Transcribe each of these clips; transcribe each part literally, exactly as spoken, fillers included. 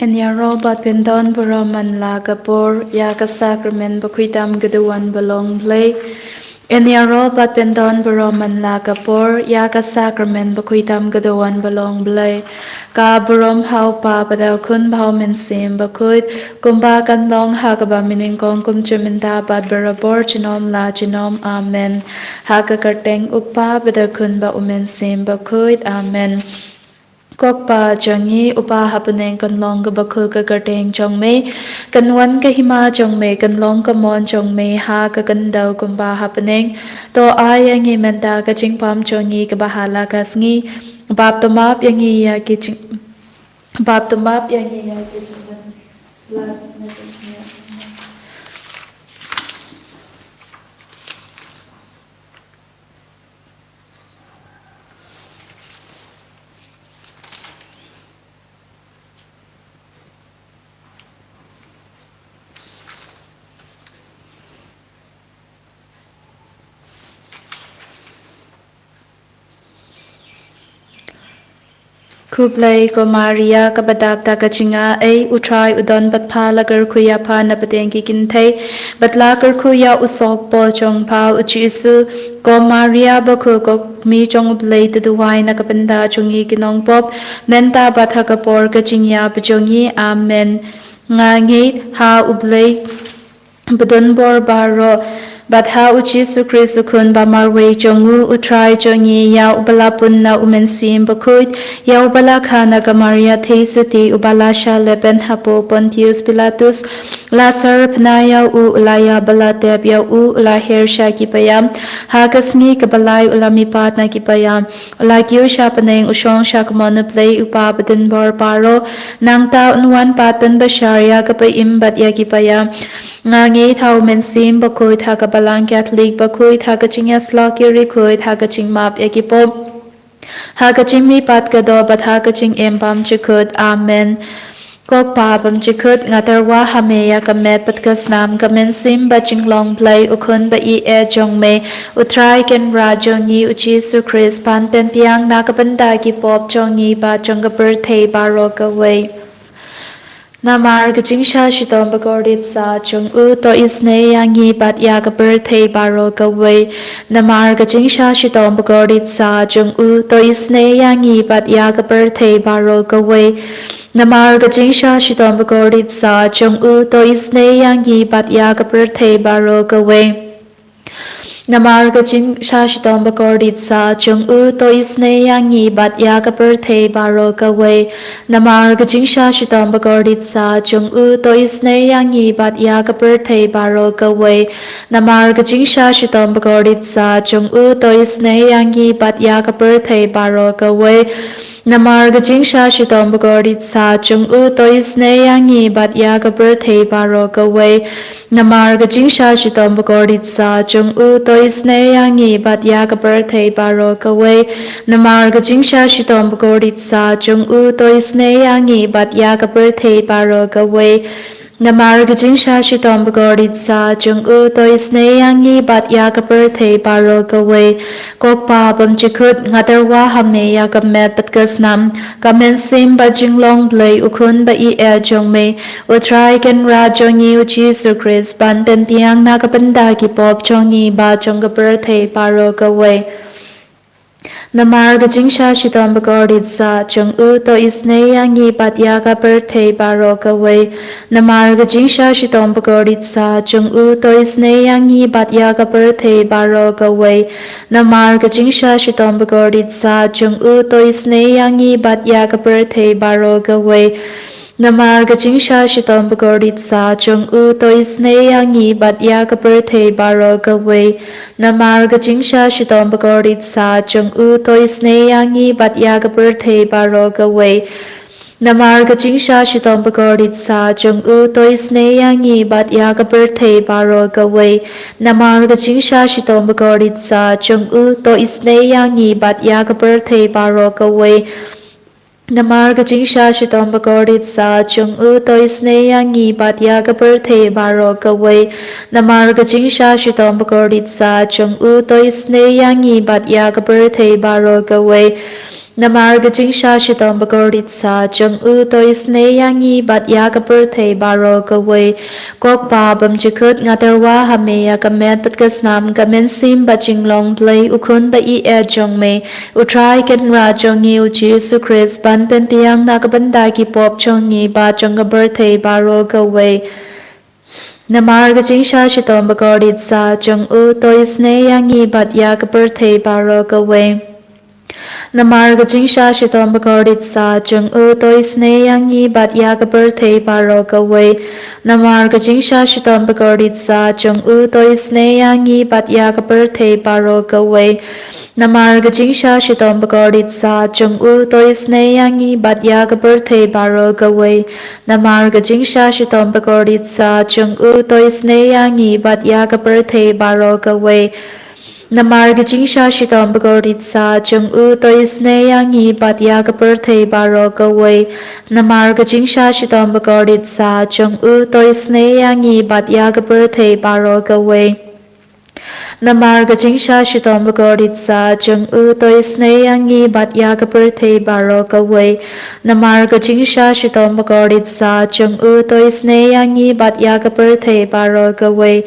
Yn ïaroh bad pyndon burom man la ka por ïa ka sakramen bakhuid tam ka duwan ba long Blei. Yn ïaroh bad pyndon burom man la ka por ïa ka sakramen bakhuid tam ka duwan ba long Blei. Ka burom ha u Pa bad ha u Khun bad ha u Mynsiem Bakhuid, kumba kan long ha kaba mynnyngkong, kumjuh mynta bad barabor, junom la junom. Amen. Ha ka kyrteng u Kpa bad u Khun bad u Mynsiem Bakhuid. Amen. Ko Kpa jong ngi uba ha bneng, kan long kaba khuid ka kyrteng jong me, kan wan ka hima jong me, kan long ka mon jong me ha ka khyndew kumba ha bneng. To ai ïa ngi mynta ka jingbam jong ngi kaba ha la ka sngi. Bad to map ïa ngi ïa ki jing bad to map ïa ngi ïa ki jingman. Khublei ko Maria, kaba dap da ka jingaiei, U Trai u don bad pha, la kyrkhu ïa pha na pdeng ki kynthei, bad la kyrkhu ïa u sohkpoh jong pha u Jisu. Ko Maria bakhuid, ko kmie jong U Blei, to duwai na ka bynta jong ngi ki nongpop, mynta bad ha ka por ka jingïap jong ngi. Amen. Nga ngeit ha U Blei ba don bor baroh, bad ha u Jisu Khrist u Khun ba marwei jong u, U Trai jong ngi, ïa uba la pun na u Mynsiem Bakhuid, ïa uba la kha na ka Maria Theisotti, uba la shah lehbeiñ hapoh Pontius Pilatus, la syrphna ïa u, u la ïap bad la tep ïa u, u la her sha ki paidbah, ha ka sngi kaba lai u la mihpat na ki paidbah, u la kiew sha bneng, u shong sha ka mon U Blei Uba badonbor baroh. Nangta un wan pat ban bishar ïa ka ba im bad ïa ki ba ïap. Nga ngeit ha u Mynsiem Bakhuid, ha ka Balang Katholik bakhuid, ha ka jingïasyllok ki riewkhuid, ha ka jingmap ïa ki pop, ha ka jingmihpat ka doh bad ha ka jingim bymjukut. Amen. Ko Kpa bymjukut, nga tyrwa ha me ïa ka met bad ka snam, ka mynsiem bad jinglong Blei, u Khun ba ïeit jong me, U Trai Kynrad jong ngi U Jisu Khrist, ban pynbiang na ka bynta ki pop jong ngi bad jong ka pyrthei baroh kawei. Namar ka jingshah shitom bakordit satia jong u, to isynei ïa ngi bad ïa ka pyrthei baroh kawei. Namar ka jingshah shitom bakordit satia jong u, to isynei ïa ngi bad ïa ka pyrthei baroh kawei. Namar ka jingshah shitom bakordit satia jong u, to isynei ïa ngi bad ïa ka pyrthei baroh kawei. Namar ka jingshah shitom bakordit satia jong u, to isynei ïa ngi bad ïa ka pyrthei baroh kawei. Namar ka jingshah shitom bakordit satia jong u, to isynei ïa ngi bad ïa ka pyrthei baroh kawei. Namar ka jingshah shitom bakordit satia jong u, to isynei ïa ngi bad ïa ka pyrthei baroh kawei. Namar ka jingshah shitom bakordit satia jong u, to isynei ïa ngi bad ïa ka pyrthei baroh kawei. Namar ka jingshah shitom bakordit satia jong u, to isynei ïa ngi bad ïa ka pyrthei baroh kawei. Namar ka jingshah shitom bakordit satia jong u, to isynei ïa ngi bad ïa ka pyrthei baroh kawei. Namar ka jingshah shitom bakordit satia jong u, to isynei ïa ngi bad ïa ka pyrthei baroh kawei. Ko Kpa bymjukut, nga tyrwa ha me ïa ka met bad ka snam, ka mynsiem bad jinglong Blei, u Khun ba ïeit jong me, U Trai Kynrad jong ngi U Jisu Khrist, ban pynbiang na ka bynta ki pop jong ngi bad jong ka pyrthei baroh kawei. Namar ka jingshah shitom bakordit satia jong u, to isynei ïa ngi bad ïa ka pyrthei baroh kawei. Namar ka jingshah shitom bakordit satia jong u, to isynei ïa ngi bad ïa ka pyrthei baroh kawei. Namar ka jingshah shitom bakordit satia jong u, to isynei ïa ngi bad ïa ka pyrthei baroh kawei. Namar ka jingshah shitom bakordit satia jong u, to isynei ïa ngi bad ïa ka pyrthei baroh kawei. Namar ka jingshah shitom bakordit satia jong u, to isynei ïa ngi bad ïa ka pyrthei baroh kawei. Namar ka jingshah shitom bakordit satia jong u, to isynei ïa ngi bad ïa ka pyrthei baroh kawei. Namar ka jingshah shitom bakordit satia jong u, to isynei ïa ngi bad ïa ka pyrthei baroh kawei. Namar ka jingshah shitom bakordit satia jong u, to isynei ïa ngi bad ïa ka pyrthei baroh kawei. Namar ka jingshah shitom bakordit satia jong u, to isynei ïa ngi bad ïa ka pyrthei baroh kawei. Namar ka jingshah shitom bakordit sah jong u to isynei ïa ngi bad ïa ka pyrthei baroh kawei. Ko Kpa bymjukut, nga tyrwa ha me ïa ka met bad ka snam, ka mynsiem bad jinglong Blei, u Khun ba ïeit jong me, u Trai Kynrad jong ngi u Jisu Khrist, ban pynbiang na ka bynta ki pop jong ngi bad jong ka pyrthei baroh kawei. Namar ka jingshah shitom bakordit sah jong u to isynei ïa ngi bad ïa ka pyrthei baroh kawei. Namar ka jingshah shitom bakordit sah jong u to isynei ïa ngi bad ïa ka pyrthei baroh kawei. Namar ka jingshah shitom bakordit sah jong u to isynei ïa ngi bad ïa ka pyrthei baroh kawei. Namar ka jingshah shitom bakordit sah jong u to isynei ïa ngi bad ïa ka pyrthei baroh kawei. Namar ka jingshah shitom bakordit sah jong u to isynei ïa ngi bad ïa ka pyrthei baroh kawei. Namar ka jingshah shitom bakordit sah jong u to isynei ïa ngi bad ïa ka pyrthei baroh kawei. Namar ka jingshah shitom bakordit sah jong u to isynei ïa ngi bad ïa ka pyrthei baroh kawei. Namar ka jingshah shitom bakordit sah jong u to isynei ïa ngi bad ïa ka pyrthei baroh kawei. Namar ka jingshah shitom bakordit sah jong u to isynei ïa ngi bad ïa ka pyrthei baroh kawei.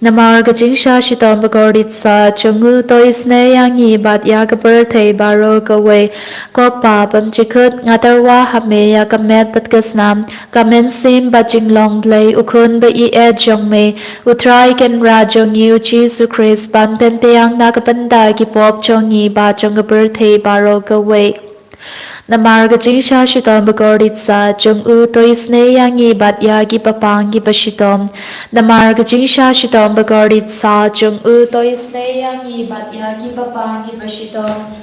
Namar ka jingshah shitom bakordit sah jong u to isynei ïa ngi bad ïa ka pyrthei baroh kawei. Ko Kpa bymjukut, nga tyrwa ha me ïa ka met bad ka snam, ka mynsiem bad jinglong Blei, u Khun ba ïeit jong me, u Trai Kynrad jong ngi u Jisu Khrist, ban pynbiang na ka bynta ki pop jong ngi bad jong ka pyrthei baroh kawei. Namar ka jingshah shitom bakordit sah jong u to isynei ïa ngi bad ïa ki bapang ki bashitom. Namar ka jingshah shitom bakordit sah jong u to isynei ïa ngi bad ïa ki bapang ki bashitom.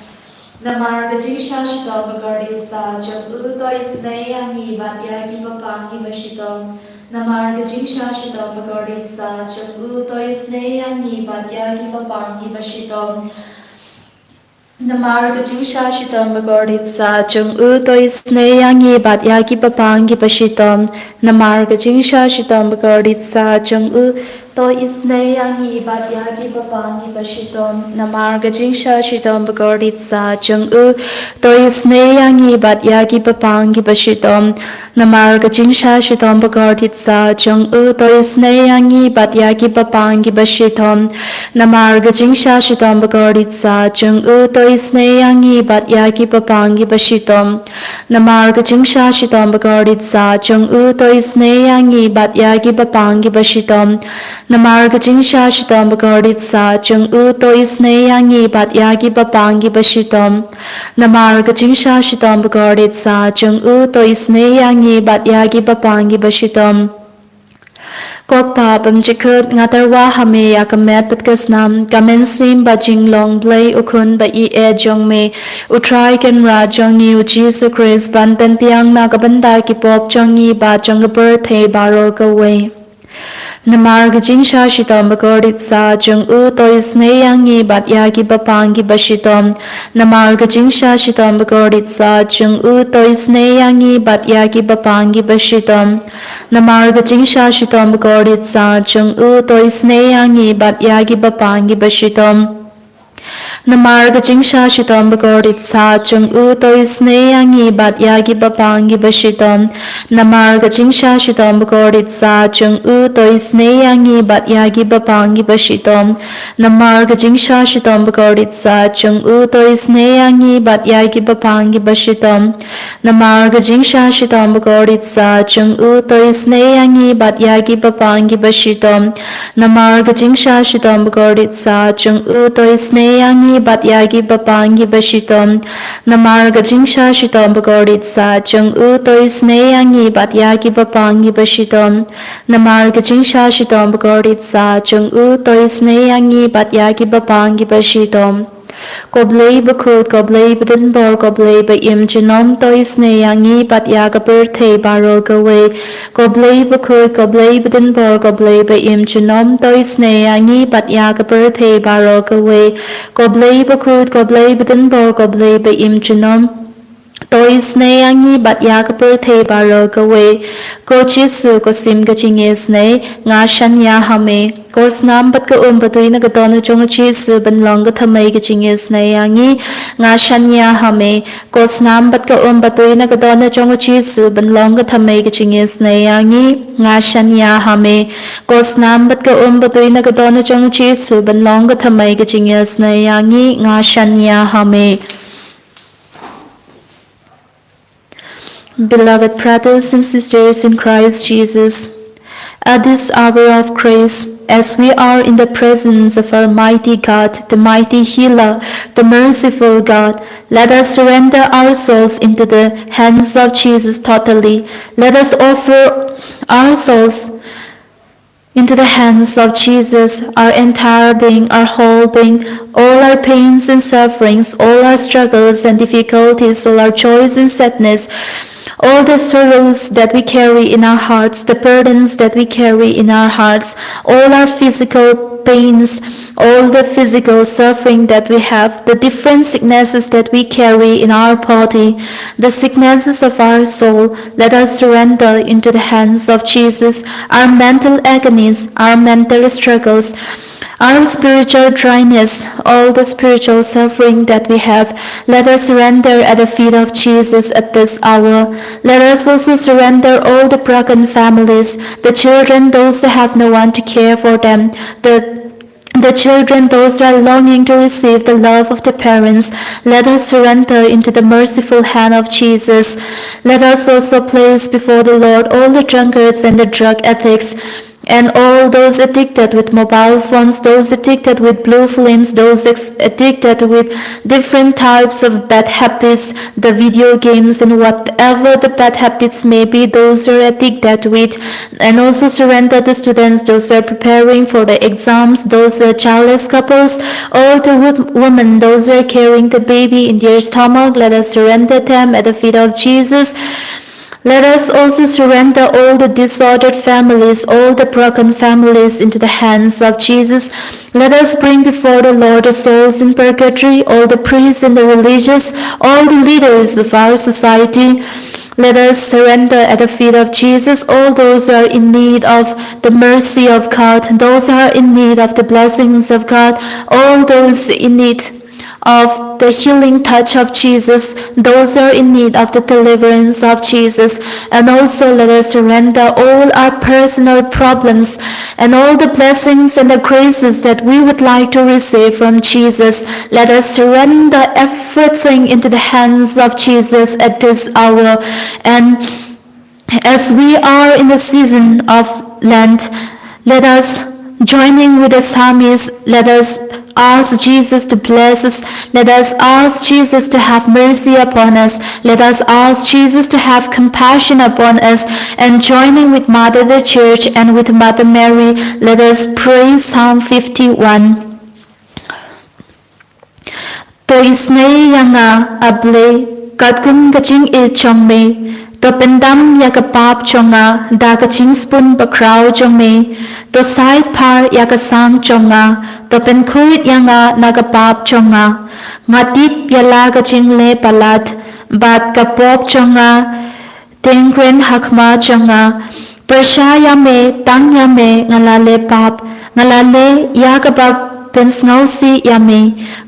Namar ka jingshah shitom bakordit sah jong u to isynei ïa ngi bad ïa ki bapang ki bashitom. Namar ka jingshah shitom bakordit sah jong u to isynei ïa ngi bad ïa ki bapang ki bashitom. Namar ka jingshah shitom bakordit sah jong u to isynei ïa ngi bad ïa ki bapang ki bashitom. Namar ka jingshah shitom bakordit sah jong u to isynei ïa ngi bad ïa ki bapang ki bashitom. Namar ka jingshah shitom bakordit sah jong u to isynei ïa ngi bad ïa ki bapang ki bashitom. Namar ka jingshah shitom bakordit sah jong u to isynei ïa ngi bad ïa ki bapang ki bashitom. Namar ka jingshah shitom bakordit sah jong u to isynei ïa ngi bad ïa ki bapang ki bashitom. Namar ka jingshah shitom bakordit sah jong u to isynei ïa ngi bad ïa ki bapang ki bashitom. Namar ka jingshah shitom bakordit sah jong u to isynei ïa ngi bad ïa ki bapang ki bashitom. Namar ka jingshah shitom bakordit sah jong u to isynei ïa ngi bad ïa ki bapang ki bashitom. Ko Kpa bymjukut, nga tyrwa ha me ïa ka met bad ka snam, ka mynsiem bad jinglong Blei, u Khun ba ïeit jong me, u Trai Kynrad jong ngi u Jisu Khrist, ban pynbiang na ka bynta ki pop jong ngi bad jong ka pyrthei baroh kawei. Namar ka jingshah shitom bakordit sah jong u to isynei ïa ngi bad ïa ki bapang ki bashitom. Namar ka jingshah shitom bakordit sah jong u to isynei ïa ngi bad ïa ki bapang ki bashitom. Namar ka jingshah shitom bakordit sah jong u to isynei ïa ngi bad ïa ki bapang ki bashitom. Namar ka jingshah shitom bakordit sah jong u to isynei ïa ngi bad ïa ki bapang ki bashitom. Namar ka jingshah shitom bakordit sah jong u to isynei ïa ngi bad ïa ki bapang ki bashitom. Namar ka jingshah shitom bakordit sah jong u to isynei ïa ngi bad ïa ki bapang ki bashitom. Namar ka jingshah shitom bakordit sah jong u to isynei ïa ngi bad ïa ki bapang ki bashitom. Namar ka jingshah shitom bakordit sah jong u to isynei ïa ngi bad ïa ki bapang ki bashitom. Namar ka jingshah shitom bakordit sah jong u to isynei ïa ngi bad ïa ki bapang ki bashitom. Namar ka jingshah shitom bakordit sah jong u to isynei ïa ngi bad ïa ki bapang ki bashitom. Ko Blei bakhuid, ko Blei badonbor, ko Blei ba im junom, to isynei ïa ngi bad ïa ka pyrthei baroh kawei. Ko Blei bakhuid, ko Blei badonbor, ko Blei ba im junom, to isynei ïa ngi bad ïa ka pyrthei baroh kawei. Ko Blei bakhuid, ko Blei badonbor, ko Blei ba im junom, To isynei ïa ngi bad ïa ka pyrthei baroh kawei. Ko Jisu, ko sim ka jingisynei, nga shaniah ha me. Ko snam bad ka um ba dui na ka dohnud jong u Jisu ban long ka thymmei ka jingisynei ïa ngi, nga shaniah ha me. Ko snam bad ka um ba dui na ka dohnud jong u Jisu ban long ka thymmei ka jingisynei ïa ngi, nga shaniah ha me. Ko snam bad ka um ba dui na ka dohnud jong u Jisu ban long ka thymmei ka jingisynei ïa ngi, nga shaniah ha me. Beloved brothers and sisters in Christ Jesus, at this hour of grace, as we are in the presence of our mighty God, the mighty healer, the merciful God, let us surrender ourselves into the hands of Jesus totally. Let us offer ourselves into the hands of Jesus, our entire being, our whole being, all our pains and sufferings, all our struggles and difficulties, all our joys and sadness, all the sorrows that we carry in our hearts, the burdens that we carry in our hearts, all our physical pains, all the physical suffering that we have, the different sicknesses that we carry in our body, the sicknesses of our soul, let us surrender into the hands of Jesus our mental agonies, our mental struggles, our spiritual dryness, all the spiritual suffering that we have, let us surrender at the feet of Jesus at this hour. Let us also surrender all the broken families, the children, those who have no one to care for them, the the children, those who are longing to receive the love of the parents, let us surrender into the merciful hand of Jesus. Let us also place before the Lord all the drunkards and the drug addicts, and all those addicted with mobile phones, those addicted with blue films, those ex- addicted with different types of bad habits, the video games, and whatever the bad habits may be, those who are addicted with, and also surrender the students, those who are preparing for the exams, those uh, childless couples, all the wo- women, those who are carrying the baby in their stomach. Let us surrender them at the feet of Jesus. Let us also surrender all the disordered families, all the broken families into the hands of Jesus. Let us bring before the Lord the souls in purgatory, all the priests and the religious, all the leaders of our society. Let us surrender at the feet of Jesus all those who are in need of the mercy of God, those who are in need of the blessings of God, all those in need of the healing touch of Jesus, those who are in need of the deliverance of Jesus. And also, let us surrender all our personal problems and all the blessings and the graces that we would like to receive from Jesus. Let us surrender everything into the hands of Jesus at this hour. And as we are in the season of Lent, let us, joining with the psalmist, let us ask Jesus to bless us. Let us ask Jesus to have mercy upon us. Let us ask Jesus to have compassion upon us. And joining with Mother the Church and with Mother Mary, let us pray Psalm fifty-one. To isynei ïa nga, A Blei, katkum ka jingïeit jong me. To pyndam ïa ka pap jong nga da ka jingspun bakhraw jong me. To said phar ïa ka sang jong nga. To pynkhuid ïa nga na ka pap jong nga. Nga tip ïa la ka jingleh palat bad ka pop jong nga. Teng kren ha khmat jong nga. Pyrshah ïa me, tang ïa me, nga la leh pap, nga la leh ïa kaba pynsngewsih ïa me.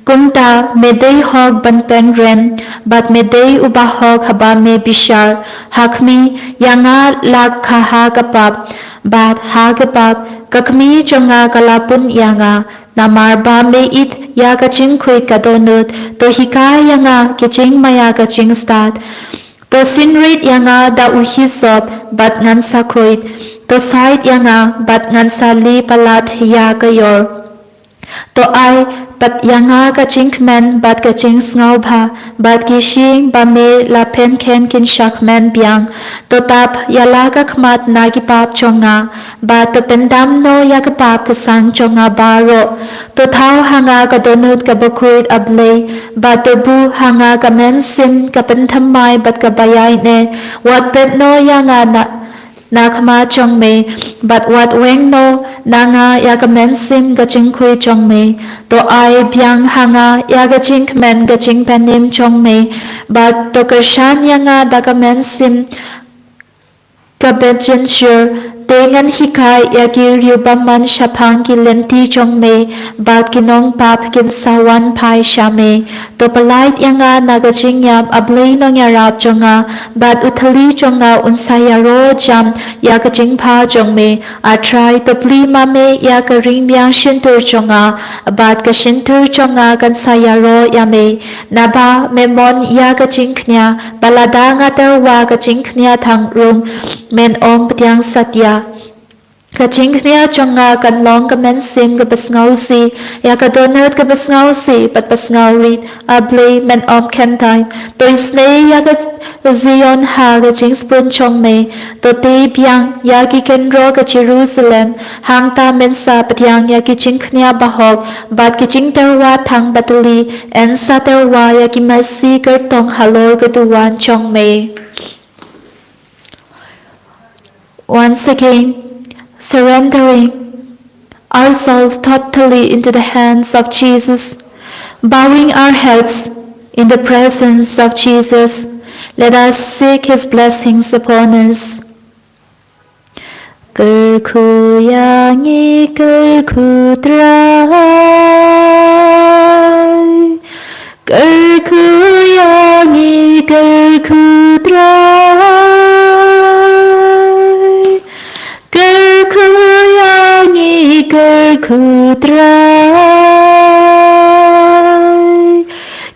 Kumta me dei hok ban pynrem, bad me dei uba hok haba me bishar. Ha khmih ïa nga la kha ha ka pap, bad ha ka pap ka khmih jong nga ka la pun ïa nga. Namar ba me ïeit ïa ka jingkhuid ka dohnud, to hikai ïa nga ki jingmaïa ka jingstad. To synrit ïa nga da u hisop bad ngan sa khuid. To said ïa nga bad ngan sa lih palat ïa ka ïor. To ai pat ïa nga ka jingkmen bad ka jingsngewbha, bad ki shyieng ba me la pynkheiñ kin shah kmen biang. To tap ïa la ka khmat na ki pap jong nga, bad to pyndam noh ïa ka pap ka sang jong nga baroh. To thaw ha nga ka dohnud kaba khuid, A Blei, bad to buh ha nga ka mynsiem ka pynthymmai bad kaba ïaineh. Wat peit noh ïa nga na, na khmat jong me, bad wat weng noh na nga ïa ka mynsiem ka jingkhuid jong me. To ai biang ha nga ïa ka jingkmen ka jingpynim jong me, bad to kyrshan ïa nga da ka mynsiem ka bynjynjar. Te ngan hikai ïa ki riew bymman shaphang ki lynti jong me, bad ki nongpap kin sa wan phai sha me. To pyllait ïa nga na ka jingïap, A Blei nongïarap jong nga, bad u thylli jong nga un sa ïaroh jam ïa ka jingbha jong me. A Trai, to plie ma me ïa ka ringbiang shyntur jong nga, bad ka shyntur jong nga kan sa ïaroh ïa me. Naba me mon ïa ka jingkñia, bad lada nga tyrwa ka jingkñia thang rung, men ym pdiang satia. Ka jingkñia jong nga kan long ka mynsiem kaba sngewsih ïa ka dohnud kaba sngewsih bad ba sngewrit, A Blei, men ym kyntait. To isynei ïa ka Zion ha ka jingsbun jong me. To tei biang ïa ki kynroh ka Jerusalem. Hangta men sa pdiang ïa ki jingkñia bahok bad ki jingtyrwa thang batylli. Yn sa tyrwa ïa ki masi kyrtong halor ka duwan jong me. Once again, surrendering ourselves totally into the hands of Jesus, bowing our heads in the presence of Jesus, let us seek his blessings upon us. Kyrkhu ïa ngi, kyrkhu Trai. Kyrkhu ïa ngi, kyrkhu Trai. Kyrkhu ïa ngi, kyrkhu Trai.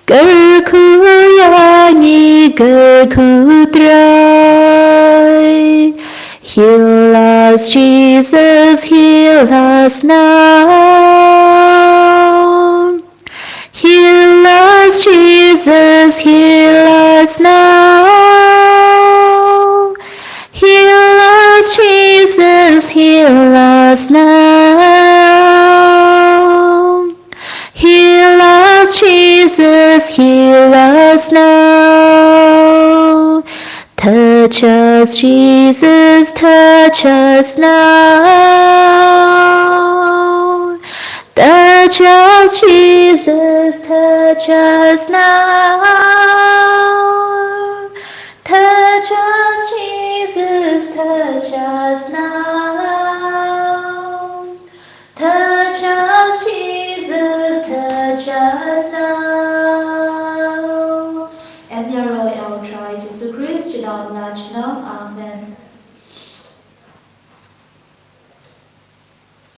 Kyrkhu ïa ngi, kyrkhu Trai. Heal us, Jesus, heal us now. Heal us, Jesus, heal us now. Heal us, Jesus, heal us now. Heal us, Jesus, heal us now. Touch us, Jesus, touch us now. Touch us, Jesus, touch us now. Touch us, Jesus, touch us now.